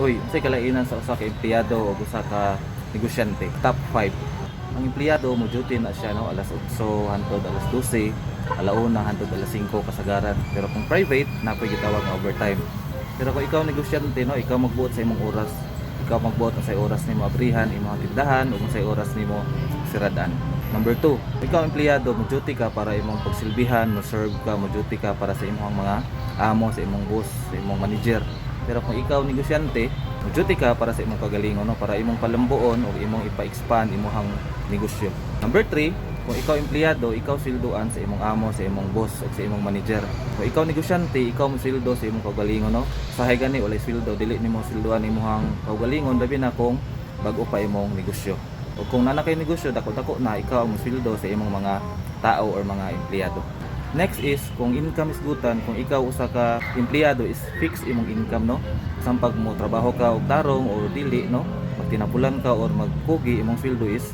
Uy, unsay kalainan sa usa ka empleyado o usa ka negosyante? Top 5. Ang empleyado mo duty na siya, no, alas 8 hantod alas 12, alauna hantod alas 5 kasagaran. Pero kung private, naa poy gitawag nga overtime. Pero kung ikaw negosyante, no, ikaw magbuot sa imong oras. Ikaw magbuot sa oras nimo abrihan imong tindahan ug sa oras nimo siradan. Number 2, ikaw empleyado, mo duty ka para imong pagsilbihan, mo serve ka, mo duty ka para sa imong mga amo, sa imong boss, sa imong manager. Pero kung ikaw negosyante, mo duty ka para sa imong kagalingon, no, para imong palambuon o imong ipa-expand imong negosyo. Number 3, kung ikaw empleyado, ikaw sweldoan sa imong amo, sa imong boss o sa imong manager. Kung ikaw negosyante, ikaw mo sweldo sa imong kaugalingon, no. Usahay gani walay sweldo, dili nimo sweldoan imong kaugalingon, labi na kung bag-o pa imong negosyo. O kung naa na kay negosyo, dako-dako na, ikaw ang sweldo sa imong mga tao or mga empleyado. Next is kung income isgutan, kung ikaw usa ka empleyado is fix imong income, no. Sampag mo trabaho ka og tarong or dili, no, magtinapulan ka or magkugi, imong sweldo is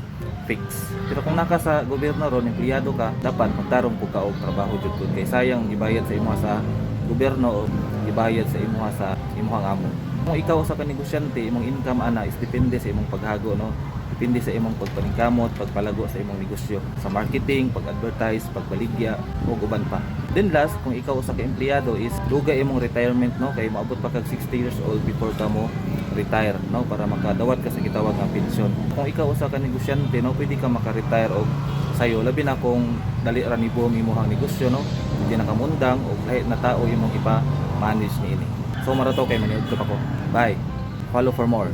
fix. Pero kung naka sa gobyerno ron, empleyado ka, dapat magtarong pud ka og trabaho jud pud kay sayang gibayad sa imo sa gobyerno o gibayad sa imo sa imong amo. Kung ikaw usa ka negosyante, imong income ana is depende sa imong paghago, no. Depende sa imong pagpaningkamot, pagpalago sa imong negosyo, sa marketing, pag-advertise, pagbaligya, ug uban pa. Then last, kung ikaw usa ka empleyado is dugay imong retirement, no, kay moabot pa kag 60 years old before ka mo retire, no, para makadawat ka sa gitawag nga pensyon. Kung ikaw usa ka negosyante, no, pwede ka maka-retire og sayo, labi na kung dali ra ni boom imong negosyo, no, hindi na kamundang og lahi na tao imong ipa-manage niini. So mao ra to kay maniudto pa ko. Bye. Follow for more.